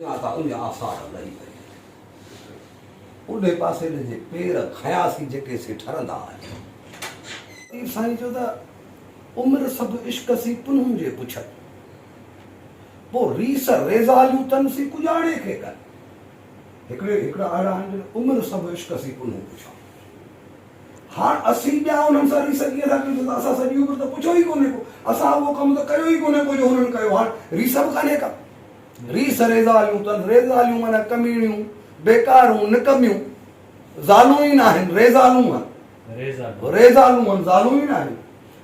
اڃا ته ان جا آثار لهي وڃن. اوڏي پاسي ڏي جي پير کنياسين جيڪي سي ٺرندا آهن. لطيف سائين چيو ته عمر سڀ عشق سين پنهون جي پڇن. پوء ريس ريزاليون تن سين ڪڄاڙي کي ڪن. هڪڙي هڪڙا اهڙا آهن جن عمر سڀ عشق سين پنهون پڇان. هاڻ اسين ٻيا انهن سان ريس ڪيئن ٿا ڪيون ڇو ته اسان سڄي عمر ته پڇيو ئي ڪونهي ڪو. اسان اهو ڪم ته ڪيو ئي ڪونهي ڪو جو هنن ڪيو. هاڻ ريس به ڪانهي ڪا. ريس ريزاليون تن ريزاليون معنيٰ ڪميڻيون، بيڪارون، نڪميون، زالون ئي ناهن، ريزالون هن. ريزالون هن، زالون ئي ناهن.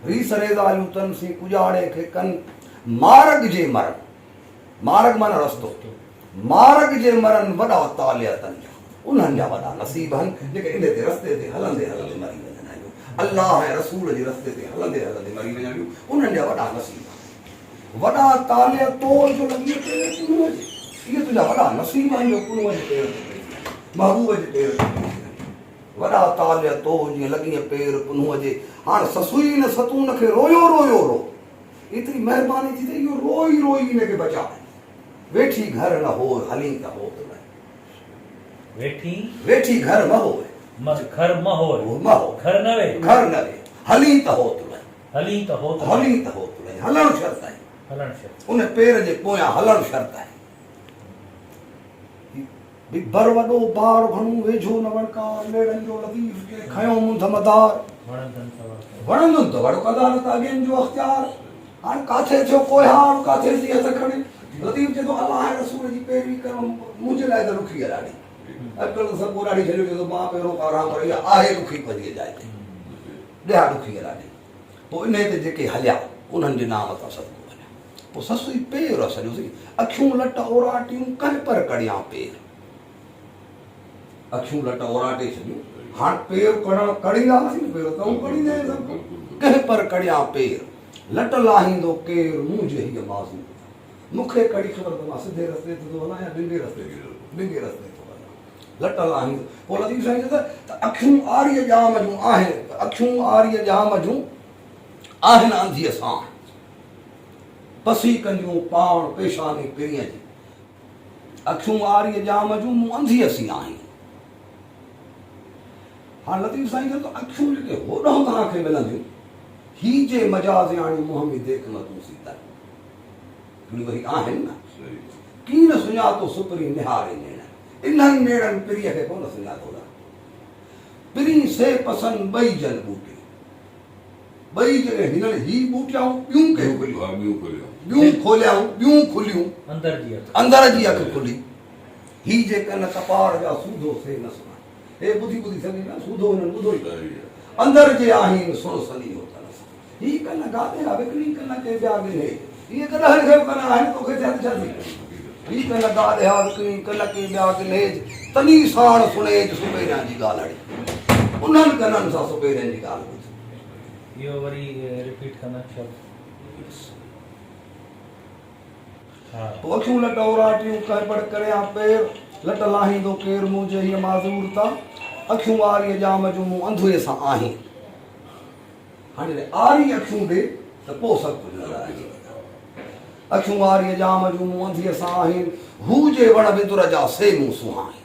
ريس ريزاليون تن سين ڪڄاڙي کي ڪن مارڳ جي مرن. مارڳ معنيٰ رستو. مارڳ جي مرن وڏا طالع تن جا. انهن جا وڏا نصيب هن جيڪي انهي تي رستي تي هلندي هلندي مري وڃن هليون. الله ۽ رسول جي رستي تي هلندي هلندي مري وڃن هليون. انهن جا وڏا نصيب هن. وڏا طالع تور جو لڳي پير پنهونء جي. اهي تنهنجا وڏا نصيب آهن جو پنهونء جي پير تي پئجي آهين، محبوب جي پير تي پئجي آهين. وڏا طالع تو جيئن لڳينء پير پنهونء جي. هاڻ سسئي ان ستون کي رويو رويو رو. ايتري مهرباني ٿي ته اهو روئي روئي ان کي بچاء. ويٺي گهر نه هوء، هلين ته هوت لئه. ويٺي. ويٺي گهر نه هوء. گهر م هوء. م هوء. گهر نه وي. گهر نه وي. هلين ته هوت لئه. هلين ته هوت لئه. هلين ته هوت لئه. هلڻ شرط آهي. هلڻ شرط. ان پير جي پويان هلڻ شرط آهي. هي بر وڏو بار گهڻو ويجهو نه وڻڪار ليڙن جو لطيف جي کنيو منڌ مدار. وڻندن ته وڙ ڪندا نه ته اڳين جو اختيار. هاڻ ڪاٿي ٿيو ڪوهيار ڪاٿي ٿي هٿ کڻي. لطيف چئي ٿو الله ۽ رسول جي پيروي ڪرڻ منهنجي لاء ته ڏکي آهي ڏاڍي. اڄڪلهه ته سڀ ڪو ڏاڍي ڇڏيو چئي ٿو مان پيرو ڪاران پر اها آهي ڏکي پنهنجي جاء تي. ڏيها ڏکي ڏاڍي. پوء انهيء تي جيڪي هليا، انهن جي نام تان صدقو وڃان. پوء سسئي پير سڏيوسين. اکيون لٽ اوراٽيون، ڪنهن پر ڪڙيان پير. اکيون لٽ اوراٽي ڇڏيون. هاڻ پير ڪڙڻ، ڪڙيندا هئاسين نه پير، تئون ڪڙيندا آهيون سڀ ڪو. ڪنهن پر ڪڙيان پير. لٽ لاهيندو ڪير، منهنجي هيء معذور تان. مون کي ڪڙي خبر ته مان سڌي رستي تي ٿو هلان يا ڏنگي رستي تي، ڏنگي رستي ٿو هلان. لٽ لاهيندو. پوء لطيف سائين چيو ته اکيون آريء ڄام جون آهن، اکيون آريء ڄام جون آهن انڌيء ساڻ، پسي ڪنديون پاڻ پيشاني پرينء جي. اکيون آريء ڄام جون مون انڌيء سين آهن. هاڻ لطيف سائين چيو ته اکيون جيڪي هوڏانهن توهان کي ملنديون، هي جي مجازياڻيون منهن ۾ ديک نه تون سي تن. هڪڙيون وري آهن نه. ڪين سڃاتو سپرين نهاري نيڻن. انهن نيڻن پرينء کي ڪونه سڃاتو نه. پرين سي پسن ٻئي جن ٻوٽيون. ٻئي جڏهن هنن هي ٻوٽيائون ٻيون ڪي کليون. ٻيون کوليائون ٻيون کليون. اندر جي اک کلي. هي جي ڪن ڪپار جا سوڌو سي نه سڻن. هي ٻڌي ٻڌي سگهي نه سوڌو هنن ٻڌو ئي ڪونه. اندر جي آهين سڻ سنيهو تن سان. هي ڪن گاڏي ها وڪڻي ڪن ڪي ٻيا ڳنهي. اهي ڪڏهن کي به ڪن آهن توکي ٿيا ته ڇا ٿي. هي ڪن گاڏي ها وڪڻي ڪن ڪي ٻيا ڳنهيج. تني ساڻ سڻيج سپيريان جي ڳالهڙي. انهن ڪنن سان سپيرين جي ڳالهه ٻڌ. اهو وري رپيٽ ڪندا شبد. پوء اکيون لٽ اوراٽيون ڪنهن پڙ ڪريان پير. لٽ لاهيندو ڪير منهنجي هيء معذور تان. اکيون آريء ڄام جون مون انڌوئي سان آهين. هاڻي جڏهن آري اکيون ڏي ته پوء سڀ ڪجهه نظر اچي ويندو. اکيون آريء ڄام جون مون انڌيء سان آهن، هو جي وڻ وندر جا سي مون سونهائين.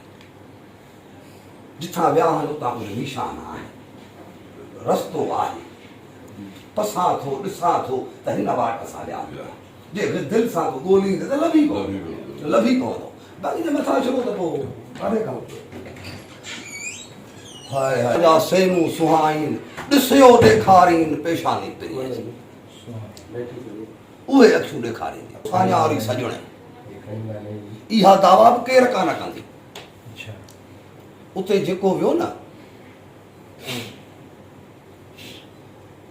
جتان ويا آهن اتان ڪجهه نشان آهن، رستو آهي. پسان ٿو، ڏسان ٿو ته هن واٽ سان ويا هوندا. جي دل سان تون ڳوليندين ته لڀي پوندو، لڀي پوندو. باقي جي مٿاڇرو ته پوء ڪاڏي کان. هاء هاء جا سيمون سهائين، ڏسيو ڏيکارين پيشاني پرينء جي. اهي اکيون ڏيکارينديون ساڃاهه سڄڻ. اها دعويٰ به ڪير ڪانه ڪندي. اتي جيڪو ويو نه،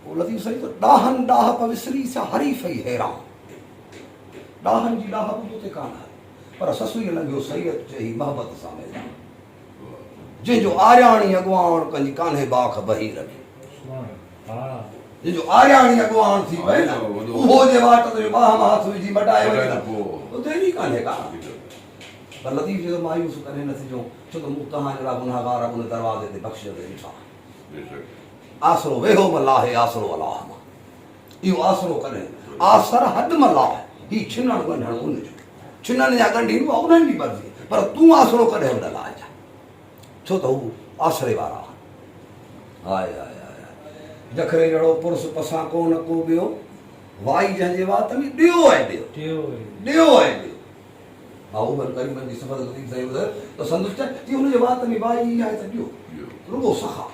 پوء لطيف سائين ته ڏاهن ڏاهپ وسري سا حريف ئي حيران. ڏاهن جي ڏاهپ به اتي ڪانه آهي. پر سسئيء لنگهيو سيد چئي محبت سان ميدان. جنهن جو آرياڻي اڳواڻ ڪنج ڪانهي باک بهير ۾. جنهن جو آرياڻي اڳواڻ ٿي پئي نه، اهو جي واٽ تي ٻانهن مان هٿ وجهي مٽائي وڃي ته پوء دير ئي ڪانهي ڪا. پر لطيف چيو ته مايوس ڪڏهن نه ٿجو، ڇو ته مون توهان جهڙا گنهگار ان دروازي تي بخشجندي ڏٺا آهن. آسرو ويهو م لاهي آسرو الله مان. اهو آسرو ڪڏهن آسر هڏ م لاهه، هي ڇنڻ ڳنڍڻ ان جو. ڇنن يا ڳنڍين اها انهن جي مرضي پر تون آسرو ڪڏهن به نه لاهجانء ڇو ته هو آسري وارا آهن. هاء هاء هاء هاء جکري جهڙو پرس پسان ڪو نه ڪو ٻيو، وائي جنهن جي وات ۾ ڏيو ۽ ڏيو، ڏيو ۽ ڏيو. محبوبن ڪريمن جي صفت لطيف سائين ٻڌايو ته سندس چئه جي هن جي وات ۾ وائي ئي آهي ته ڏيو، رڳو سخا،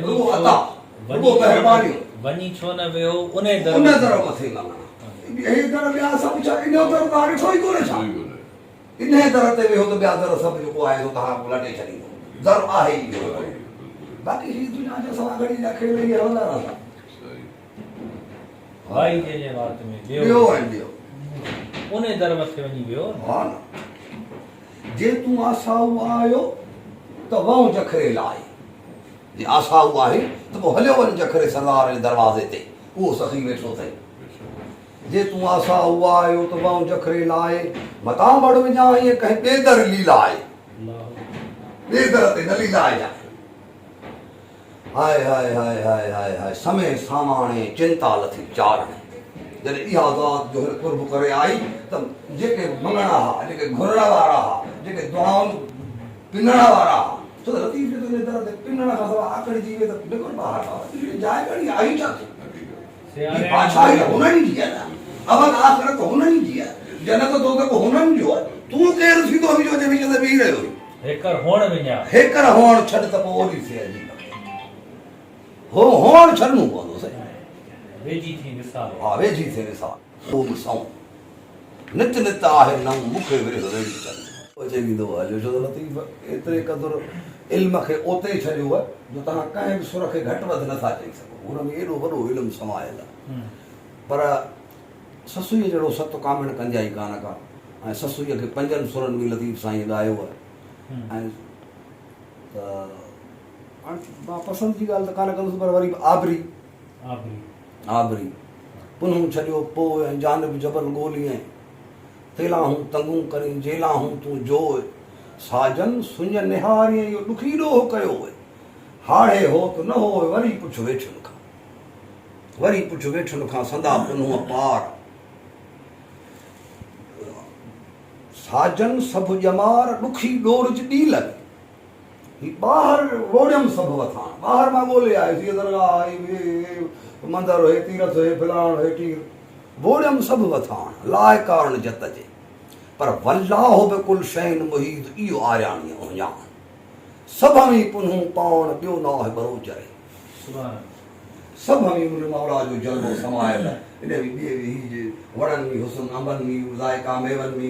رڳو عطا، رڳو مهربانيون. وڃي ڇو نه ويهو انهي در ان در مٿي مڱڻا. هي در ٻيا سڀ ڇا انهيء در توهان ڏٺو ئي ڪونهي ڇا؟ انهيء در تي ويهو ته ٻيا در سڀ جيڪو آهي سو توهان کان لٽي ڇڏيندو. در آهي ئي اهو هڪڙو. باقي هي دنيا جا سوا گهڙيء جا کيل اهي هلندا رهندا. وائي جنهن جي وات ۾ ڏيو. ڏيو ۽ ڏيو. انهيء در مٿي وڃي ويهو نه. ها نه. جي تون آسائو آيو ته وئون جکري لاء. جي آسائو آهين ته پوء هليو وڃ جکري سردار جي دروازي تي. اهو سخي ويٺو اٿئي. جي تون آسا اها آيو ته وئون جکري لاء، متان وڙ وڃان ائين ڪنهن ٻئي در ليلاء. ٻئي در تي نه ليلائجانء. هاء هاء هاء هاء هاء هاء سمي ساماڻي چنتا لٿي چارڻي. جڏهن اها ذات جو هن قرب ڪري آئي ته جيڪي مڱڻا ها، جيڪي گهرڻ وارا ها، جيڪي دعائن پنڻ وارا ها، ڇو ته لطيف جي تنهنجي در تي پنڻ کان سواء آڪڙجي وئي ته نڪر ٻاهر بابا تنهنجي جاء ڪهڙي آهي ڇا ٿي؟ هي بادشاهي ته هنن جي آهي نه، اول آخر ته هنن جي آهي، جنت دوزخ هنن جو آهي، تون ڪير ٿيندو هئين جو اچي وچ تي بيهي رهيو هئين؟ هيڪر هئڻ وڃاء. هيڪر هئڻ ڇڏ ته پوء اوڏي ٿئي عجيب کي. هو هئڻ ڇڏڻو پوندو سائين. ويجهي ٿئي وصال. ها ويجهي ٿئي وصال. سوم سئون. نت نت آهي نئون مون کي ورهه ويڙهي ڇڏ. اچي ويندو هليو ڇو ته لطيف ايتري قدر علم کي اوتي ڇڏيو آهي جو توهان ڪنهن به سر کي گهٽ وڌ نٿا چئي سگهو هن ۾ ايڏو وڏو علم سمايل آهي پر سسئيء جهڙو ست ڪامڻ ڪنجائي ڪانه ڪا ۽ سسئيء کي پنجن سرن ۾ لطيف سائينء ڳايو آهي ۽ ته هاڻ مان پسند جي ڳالهه ته ڪانه ڪندس پر وري به آبري آبري. آبري. پنهون ڇڏيو پوء ۽ جانب جبل ڳوليئين. تيلاهون تنگون ڪرين جيلاهون تون جوء. ساجن سڃ نهاريئين اهو ڏکي ڏوهه ڪيوء. هاڙهي هوت نه هوء وري پڇ ويٺن کان. وري پڇ ويٺن کان سندا پنهونء پار. ساجن سڀ ڄمار ڏکي ڏورج ڏيل ۾. هي ٻاهر روڙيم سڀ وٿاڻ، ٻاهر مان ڳولي آيس، هيء درگاهه، هي مندر، هي تيرٿ، هي فلاڻ، هي ٽير، روڙيم سڀ وٿاڻ، لاء ڪارڻ جت جي، پر والله بڪل شيء محيط اهو آرياڻيء اهڃاڻ، سڀ اوهين پنهون پاڻ، ٻيو ناهه ٻروچري. سبحان الله. سڀ اوهين ان مولا جو جلوو سمايل، ان ۾ ٻئي هي جي وڻن ۾ حسن، انبن ۾ ذائقا، ميون ۾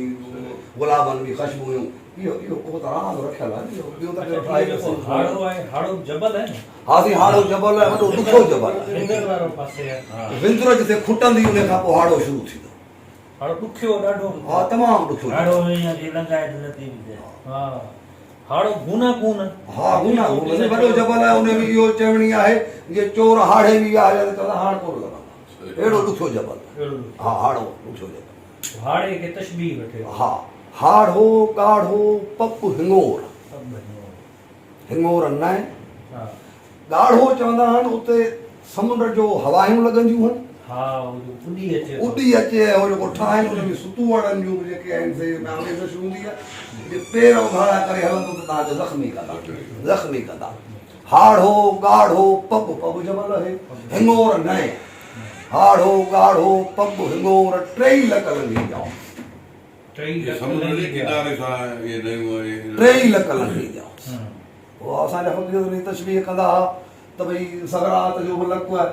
گلابن ۾ خشبويون، اهو اهو ڪو ته راز رکيل آهي نه، ٻيو ته ڪهڙو ٺاهي نه سگهندو. هاڙهو آهي، هاڙهو جبل آهي نه؟ ها سائين هاڙهو جبل آهي، وڏو ڏکيو جبل آهي. وندر وارو پاسي آهي. وندر جتي کٽندي ان کان پوء هاڙهو شروع ٿيندو. هاڙهو ڏکيو ڏاڍو. ها تمام ڏکيو جبل. هاڙهو ائين کي لنگهائي ته لطيف چئي. ها هاڙهو گونا گون. ها گونا گون سائين وڏو جبل آهي ان ۾ اهو چوڻي آهي جي چور هاڙهي به ويا هليا ته چوندا هاڻ ڪونه لڀندا. اهڙو ڏکيو جبل. ها هاڙهو ڏکيو جبل. هاڙهي کي تشبيهه وٺي. ها هاڙهو ڳاڙهو پپ هڱور. هڱور نه ڳاڙهو چوندا آهن اتي سمنڊ جو هوايون لڳنديون آهن. ها هو جو اڏي اچي ٿو. اڏي اچي ۽ هو جيڪو ٺاهن ان ۾ ستوئڙن جون به جيڪي آهن سي آميزش هوندي آهي. جي پير اگهاڙا ڪري هلندو ته توهان کي زخمي ڪندا زخمي ڪندا. هاڙهو ڳاڙهو پٻ پٻ جبل اهي هڱور نئين. هاڙهو ڳاڙهو پٻ هڱور ٽيئي لڪ لنگهي ويا. ٽيئي لڪ سمنڊ جي لنگهي ويا. ڪناري سان اهي نيون ۽ ٽيئي لڪ لنگهي ويا. اها اسان جا فقير ان جي تشبيهه ڪندا ها ته ڀئي سڪرات جو به لڪ آهي،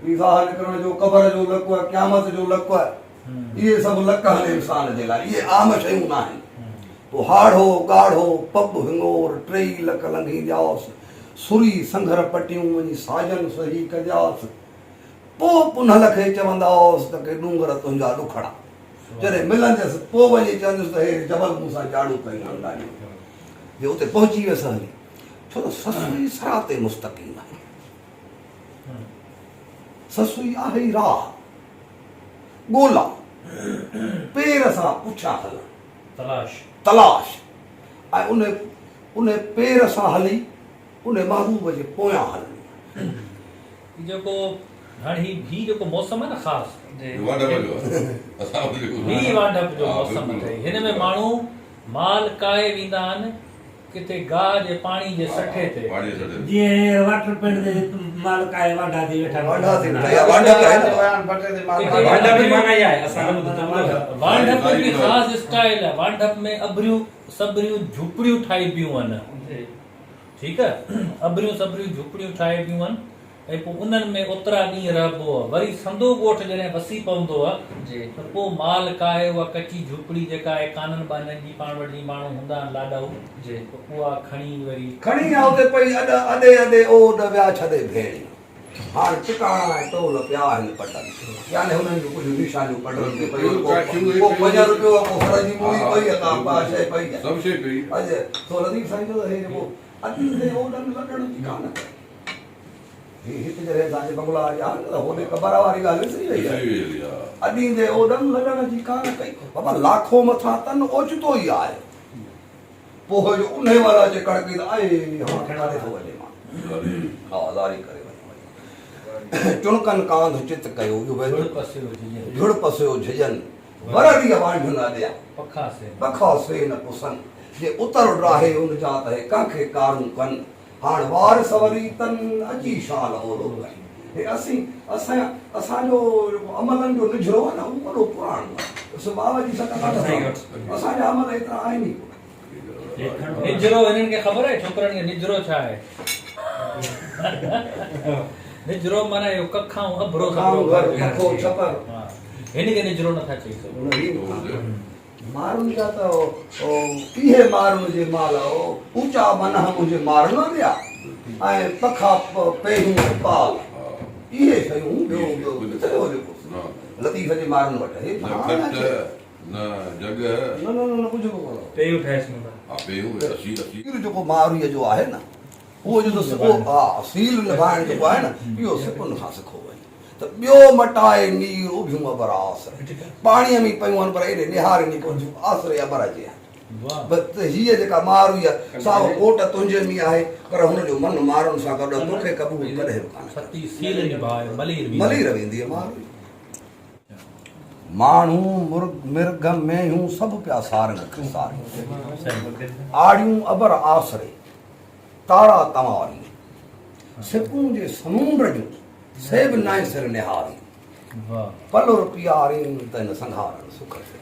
هي ساهه نڪرڻ جو قبر جو لڪ آهي، قيامت جو لڪ آهي. اهي سڀ لڪ آهن انسان جي لاء، اهي عام شيون ناهن. پوء هاڙهو ڳاڙهو پٻ هڱور ٽيئي لڪ لنگهي وياس. سري سنگهر پٽيون وڃي ساجن سهي ڪجاس. پوء پنهل کي چوندا هئس ته ڪي ڏونگر تنهنجا ڏکڙا. جڏهن ملنديس پوء وڃي چونديس ته هي جبل مون سان جاڙو ڪيون آهن ڏاڍيون. جي اتي پهچي ويس هلي. ڇو ته سسئي صراط مستقيم آهي. سسئي آهي ئي راهه. ڳولا. پير سان پٺيان هلڻ. تلاش. تلاش. ۽ ان پير سان هلي ان محبوب جي پويان هلڻي آهي. هي جيڪو هاڻي هي هي جيڪو موسم آهي نه خاص. وانڍپ جو آهي. اسان وٽ جيڪو هي وانڍپ جو موسم اٿئي. هن ۾ ماڻهو مال ڪاهي ويندا آهن ڪٿي گاهه جي پاڻي جي سٺي تي. پاڻي جي سٺي تي. جيئن هينئر واٽر پينٽ تي مال ڪاهي وانڍا ٿي ويٺا آهن. وانڍا ٿي ويٺا اها وانڍپ آهي نه. وانڍپ جي معنيٰ اها آهي اسان نه ٻڌو ته ٻڌو. وانڍپ جي خاص اسٽائيل آهي. وانڍپ ۾ اڀريون سڀريون جهوپڙيون ٺاهبيون آهن. ٺيڪ آهي. اڀريون سڀريون جهوپڙيون ٺاهبيون آهن. ۽ پوء انهن ۾ اوترا ڏينهن رهبو هو. وري سندو ڳوٺ جڏهن وسي پوندو هو ته پوء مال ڪاهي اها ڪچي جهوپڙي جيڪا آهي ڪانن ٻانهن جي پاڻ وٽ جيئن ماڻهو هوندا آهن لاڏائو ته اها کڻي وري. کڻي آ اتي پئي اڏ اڏي اڏي اوڏ ويا ڇڏي ڀيڻي. هاڻ ٽڪاڻا ۽ ٽول پيا آهن پٽن. يعني هنن جون ڪجهه نشانيون پٽن تي پيون ڪو 5 روپيو آ ڪو سر جي موڙي پئي آ ڪا ڪا شيء پئي آ. سڀ شيء پئي. اڄ سو لطيف سائين چيو ته هي جيڪو اڏيندي اوڏن لڏڻ جي ڪانه ڪئي. هي هت جڏهن اسان جي بنگلا آيا آهن ته هوڏي قبر واري ڳالهه وسري وئي آهي. اڏيندي اوڏن لڏڻ جي ڪانه ڪئي. بابا لاکو مٿان تن اوچتو ئي آيو. پوء جو انهي مهل اچي ڪڙڪي ته آئي هان ڪاڏي ٿو وڃي مان. ها زاري ڪري وڃي وڃي. چڻڪن ڪانڌ چت ڪيو اهو بيت. جھڙ پسيو جھڄن. جھڙ پسيو جھڄن. ورڙيء وانڍن اڏيا. پکا سي. پکا سي نه پسن. جي اتر ڊاهي ان جا ته هي ڪنهن کي ڪارون ڪن. هاڻ وارث وري تن اچي شال اولو ڪن. هي اسين اسان اسان جو جيڪو عملن جو نجهرو آهي نه اهو وڏو پراڻو آهي. سو بابا جي سڪ ڪانه اٿم. اسان جا عمل ايترا آهن ئي ڪونه. نجهرو هنن کي خبر آهي ڇوڪرن کي نجهرو ڇا آهي؟ نجهرو معنيٰ اهو ڪکائون اڀرو ڪکائون گهر، پکو ڇپر. هن کي نجهرو نٿا چئي سگهون. مارن جا ته اهي مارن جي مال اوچا منهن منهنجي مارن اڏيا ۽ پکا پيهون ۽ پال اهي شيون ٻيو ٻيو ڪٿي هو جيڪو لطيف جي مارن وٽ هي نه کٽ نه جڳهه نه نه نه ڪجهه به ڪونه پيهون ٺاهي سگهندا ها پيهون اسي اسي جيڪو مارويء جو آهي نه اهو جيڪو سڪو ها سيل نڀائڻ جيڪو آهي نه اهو سڪن کان سکو وڃي ته ٻيو مٽائي نير اڀيون ابر آسري پاڻيء ۾ پيون آهن پر ايڏي نهارين ئي ڪونه ٿيون آسري ابر جي آهن بس هيء جيڪا ماروي آهي سا به ڪوٽ تنهنجي ۾ آهي پر هن جو من مارن سان گڏ توکي قبول ڪڏهن به ڪانه ستي سيل نڀائي ملير ويندي ملير ويندي ماروي. ماڻهو، مرغ، مرگهه، مينهيون سڀ پيا سارنگ کي سارين. آڙيون ابر آسري، تارا تنوارين. سپون جي سمونڊ جون، سي به نائين سر نهارين. پلر پيارين، تنهن سنگهارن سک کي.